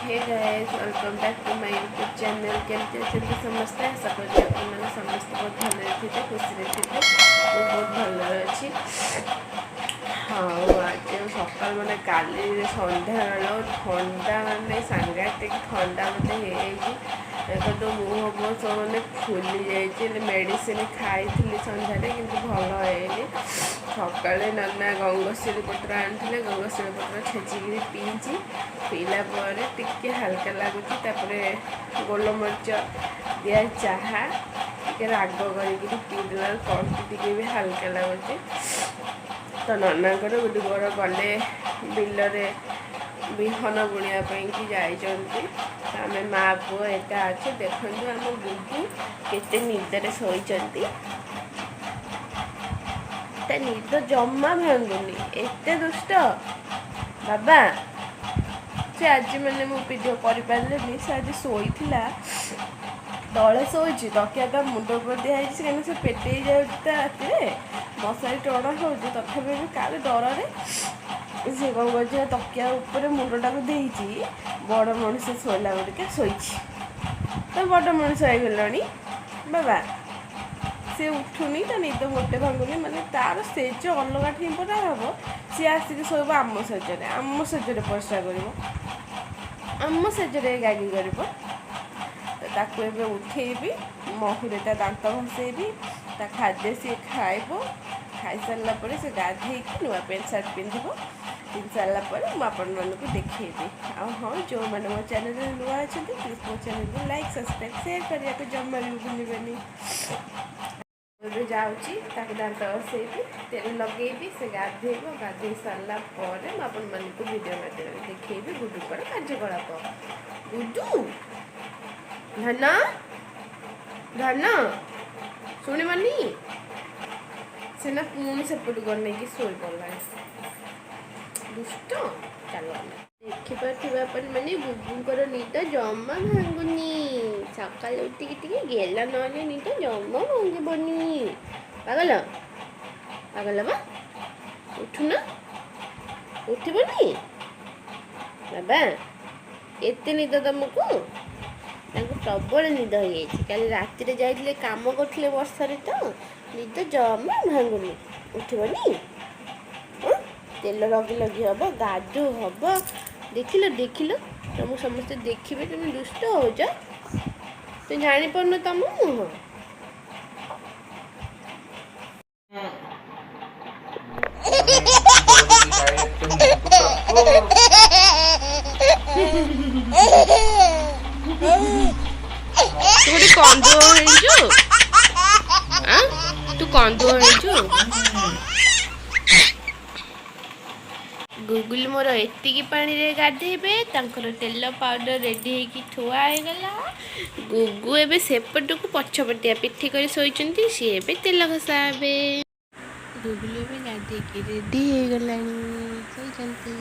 Hey guys, welcome back to my YouTube channel. କେମିତି ଅଛନ୍ତି ସମସ୍ତେ? ଆଶା କରୁଛି ଆପଣମାନେ ସମସ୍ତେ ବହୁତ ଭଲରେ ଥିବେ, ଖୁସିରେ ଥିବେ। ମୁଁ ବହୁତ ଭଲରେ ଅଛି। ଆଉ ଆଜି ସକାଳୁ, ମାନେ କାଲି ସନ୍ଧ୍ୟାବେଳ ଥଣ୍ଡା, ମାନେ ସାଂଘାତିକ ଥଣ୍ଡା ମୋତେ ହେଇଯାଇଛି। ଦେଖନ୍ତୁ, ମୁହଁ ଫୁହଁ ସବୁ ମାନେ ଫୁଲି ଯାଇଛି। ହେଲେ ମେଡ଼ିସିନ ଖାଇଥିଲି ସନ୍ଧ୍ୟାରେ, କିନ୍ତୁ ଭଲ ହେଇନି। ସକାଳେ ନନା ଗଙ୍ଗଶିଉଳି ପତ୍ର ଆଣିଥିଲେ, ଗଙ୍ଗଶିଉଳି ପତ୍ର ଛେଚିକିରି ପିଇଛି। ପିଇଲା ପରେ ଟିକେ ହାଲକା ଲାଗୁଛି। ତାପରେ ଗୋଲମରିଚ ଦିଆ ଚାହା ଟିକେ ରାଗ କରିକିରି ପିଇଦେଲା, ତଣ୍ଟି ଟିକେ ବି ହାଲକା ଲାଗୁଛି। ତ ନନାଙ୍କର ଗୁଡୁଙ୍କର ଗଲେ ବିଲରେ ବିହନ ବୁଣିବା ପାଇଁକି ଯାଇଛନ୍ତି। ତ ଆମେ ମା ପୁଅ ଏକା ଅଛୁ। ଦେଖନ୍ତୁ, ଆମ ଗୁଗୁ କେତେ ନିଦରେ ଶୋଇଛନ୍ତି। ତା ନିଦ ଜମା ଭାଙ୍ଗୁନି, ଏତେ ଦୁଷ୍ଟ ବାବା ସେ। ଆଜି ମାନେ ମୁଁ ଭିଡ଼ିଓ କରିପାରିଲିନି। ସେ ଆଜି ଶୋଇଥିଲା, ତଳେ ଶୋଇଛି, ତକିଆ ତା ମୁଣ୍ଡ ଉପରେ ଦିଆହେଇଛି, କାହିଁକିନା ସେ ପେଟେଇ ଯାଉଛି ତା ରାତିରେ। ମଶାରୀ ଟଣା ହେଉଛି, ତଥାପି ବି କାଳେ ଡରରେ ସେ କ'ଣ କରୁଛି ନା ତକିଆ ଉପରେ ମୁଣ୍ଡଟାକୁ ଦେଇଛି। ବଡ଼ ମଣିଷ ଶୋଇଲା ପରିକା ଶୋଇଛି। ତ ବଡ଼ ମଣିଷ ହେଇଗଲାଣି ବାବା। ସେ ଉଠୁନି, ତା ନିଦ ମୋଟେ ଭାଙ୍ଗୁନି। ମାନେ ତାର ସେଜ ଅଲଗା ଠି ପରା ହବ, ସିଏ ଆସିକି ଶୋଇବ ଆମ ସେଜରେ, ଆମ ସେଜରେ ପରିସ୍ରା କରିବ, ଆମ ସେଜରେ ଗାଗି କରିବ। ତ ତାକୁ ଏବେ ଉଠେଇବି, ମହୁରେ ତା ଦାନ୍ତ ଘଷେଇବି, ତା ଖାଦ୍ୟ ସିଏ ଖାଇବ। ଖାଇସାରିଲା ପରେ ସେ ଗାଧେଇକି ନୂଆ ପ୍ୟାଣ୍ଟ ସାର୍ଟ ପିନ୍ଧିବ। ପିନ୍ଧି ସାରିଲା ପରେ ମୁଁ ଆପଣମାନଙ୍କୁ ଦେଖେଇବି। ଆଉ ହଁ, ଯେଉଁମାନେ ମୋ ଚ୍ୟାନେଲରେ ନୂଆ ଅଛନ୍ତି, ପ୍ଲିଜ୍ ମୋ ଚ୍ୟାନେଲକୁ ଲାଇକ୍, ସବସ୍କ୍ରାଇବ୍, ସେୟାର କରିବାକୁ ଜମା ବି ଭୁଲିବେନି। ଏବେ ଯାଉଛି, ତାକୁ ଦାନ୍ତ ଘଷେଇବି, ତେଲ ଲଗେଇବି, ସେ ଗାଧେଇବ। ଗାଧେଇ ସାରିଲା ପରେ ମୁଁ ଆପଣମାନଙ୍କୁ ଭିଡ଼ିଓ ମାଧ୍ୟମରେ ଦେଖେଇବି ଗୁଡୁଙ୍କର କାର୍ଯ୍ୟକଳାପ। ଗୁଡୁ, ଧନ, ଧନ, ଶୁଣିବନି ସେ ନା, ପୁଣି ସେପଟକୁ ଅନେଇକି ଶୋଇପଡ଼ିଲାଣି। ଦୁଷ୍ଟ। ଚାଲ ଆମେ ଦେଖିପାରୁଥିବେ ଆପଣମାନେ, ଗୁଗୁଙ୍କର ନିଦ ଜମା ଭାଙ୍ଗୁନି। ସକାଳୁ ଉଠିକି ଟିକେ ଗେଲ ନହେଲେ ନିଦ ଜମା ଭାଙ୍ଗିବନି। ପାଗଲ, ପାଗଲ ବା, ଉଠୁନ, ଉଠିବନି ବାବା। ଏତେ ନିଦ ତମକୁ? ତାଙ୍କୁ ପ୍ରବଳ ନିଦ ହେଇଯାଇଛି। କାଲି ରାତିରେ ଯାଇଥିଲେ, କାମ କରୁଥିଲେ ବର୍ଷାରେ, ତ ନିଦ ଜମା ଭାଙ୍ଗୁନି। ଉଠିବନି। ହଁ, ତେଲ ଲଗି ଲଗି ହବ, ଗାଧୁ ହବ। ଦେଖିଲ, ଦେଖିଲ, ତମକୁ ସମସ୍ତେ ଦେଖିବେ। ତମେ ଦୁଷ୍ଟ ହଉଛ, ତୁ ଜାଣିପାରୁନ ତମ ମୁହଁ। ଡାଇରେକ୍ଟ ମୁହଁକୁ। ତୁ ଗୋଟେ କନ୍ଦୁଅ ହେଇଛୁ। ଆଁ, ତୁ କନ୍ଦୁଅ ହେଇଛୁ। ଗୁଗୁଲ ମୋର ଏତିକି ପାଣିରେ ଗାଧେଇବେ। ତାଙ୍କର ତେଲ ପାଉଡ଼ର ରେଡ଼ି ହେଇକି ଥୁଆ ହେଇଗଲା। ଗୁଗୁ ଏବେ ସେପଟକୁ ପଛପଟିଆ ପିଠି କରି ଶୋଇଛନ୍ତି। ସିଏ ଏବେ ତେଲ ଘଷା ହେବେ। ଗୁଗୁଲ ଏବେ ଗାଧେଇକି ରେଡ଼ି ହେଇଗଲାଣି, ଶୋଇଛନ୍ତି।